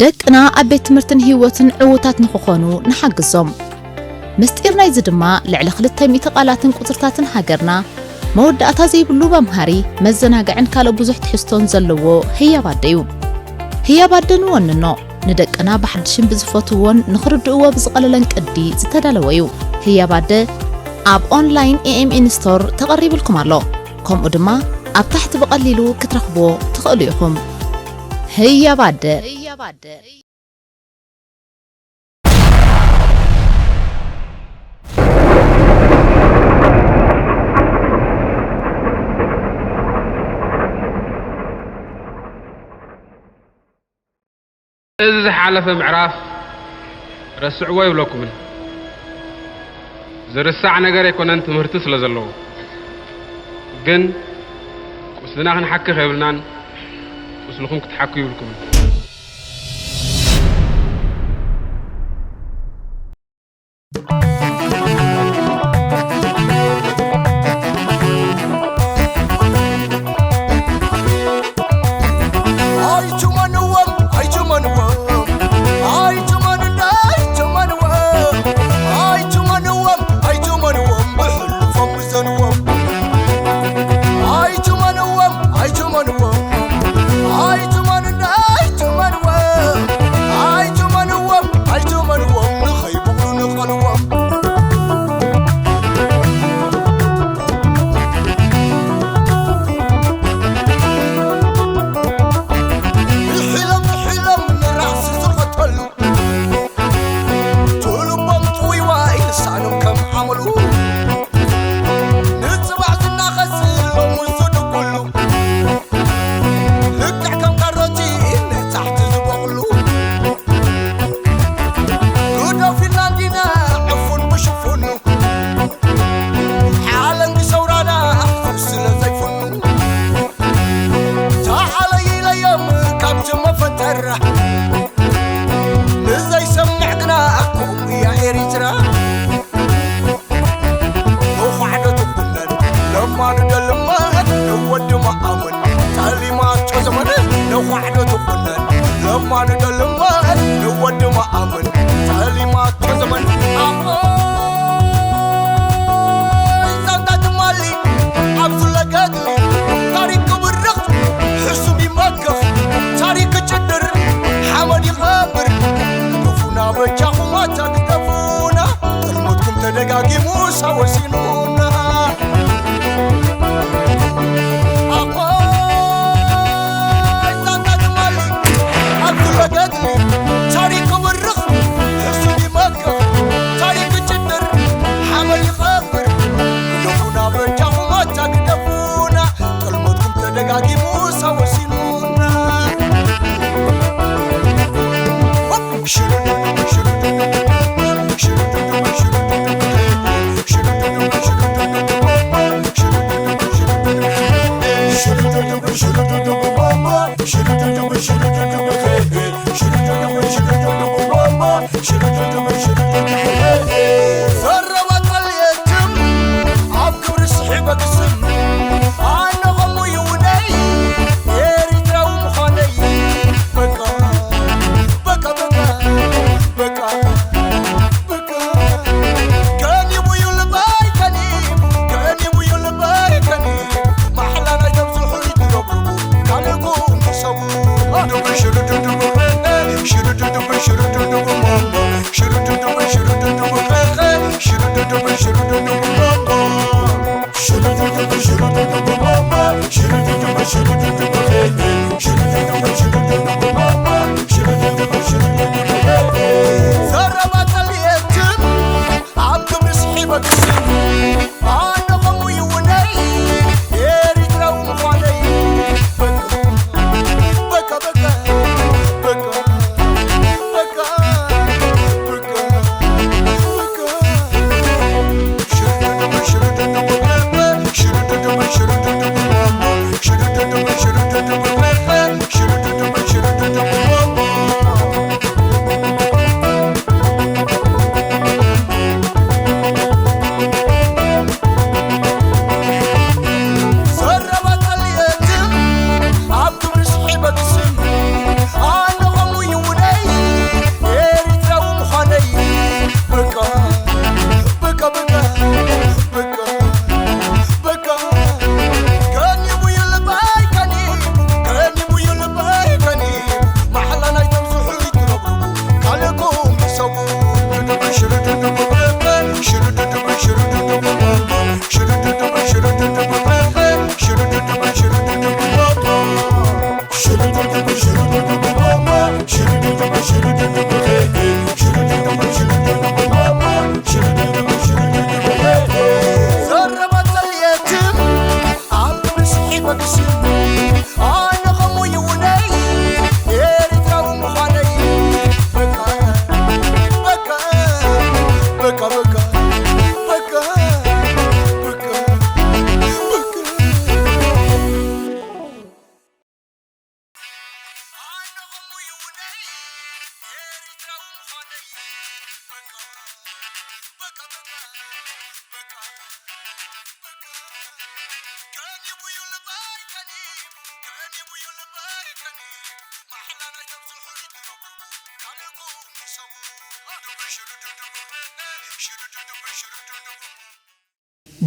ደቅና ኣብ ቤት ትምህርትን ህይወትን ዕዉታት ንኽኾኑ ንሓግዞም። ምስጢር ናይዚ ድማ ልዕሊ ክልተ ሚእቲ ቃላትን ቁጽርታትን ሃገርና መወዳእታ ዘይብሉ መምሃሪ፣ መዘናግዕን ካልእ ብዙሕ ትሕዝቶን ዘለዎ ህያብ ኣደ እዩ። ህያብ ኣደ ንወንኖ፣ ንደቅና ብሓድሽን ብዝፈትውዎን ንኽርድእዎ ብዝቐለለን ቅዲ ዝተዳለወ እዩ። ህያብ ኣደ ኣብ ኦንላይን ኤኤምኤን ስቶር ተቐሪብልኩም ኣሎ። ከምኡ ድማ ኣብ ታሕቲ ብቐሊሉ ክትረኽብዎ ትኽእሉ ኢኹም። ህያብ ኣደ። እዚ ዝሓለፈ ምዕራፍ ረስዕዎ ኣይብለኩምን። ዝርሳዕ ነገር ኣይኮነን ትምህርቲ ስለ ዘለዎ። ግን ቁስልና ክንሓኪ ከይብልናን ቁስልኹም ክትሓኩ ይብልኩምን።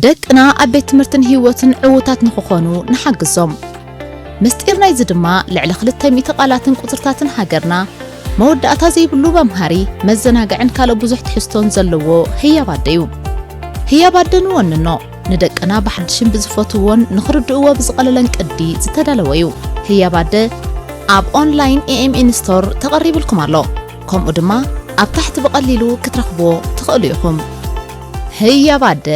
ደቅና ኣብ ቤት ትምህርትን ህይወትን ዕዉታት ንኽኾኑ ንሓግዞም። ምስጢር ናይዚ ድማ ልዕሊ ክልተ ሚእቲ ቃላትን ቁጽርታትን ሃገርና፣ መወዳእታ ዘይብሉ መምሃሪ፣ መዘናግዕን ካልእ ብዙሕ ትሕዝቶን ዘለዎ ህያብ ኣደ እዩ። ህያብ ኣደ ንወንኖ፣ ንደቅና ብሓድሽን ብዝፈትውዎን ንኽርድእዎ ብዝቐለለን ቅዲ ዝተዳለወ እዩ። ህያብ ኣደ ኣብ ኦንላይን ኤ ኤም ኤን ስቶር ተቐሪብልኩም ኣሎ። ከምኡ ድማ ኣብ ታሕቲ ብቐሊሉ ክትረኽብዎ ትኽእሉ ኢኹም። ህያብ ኣደ።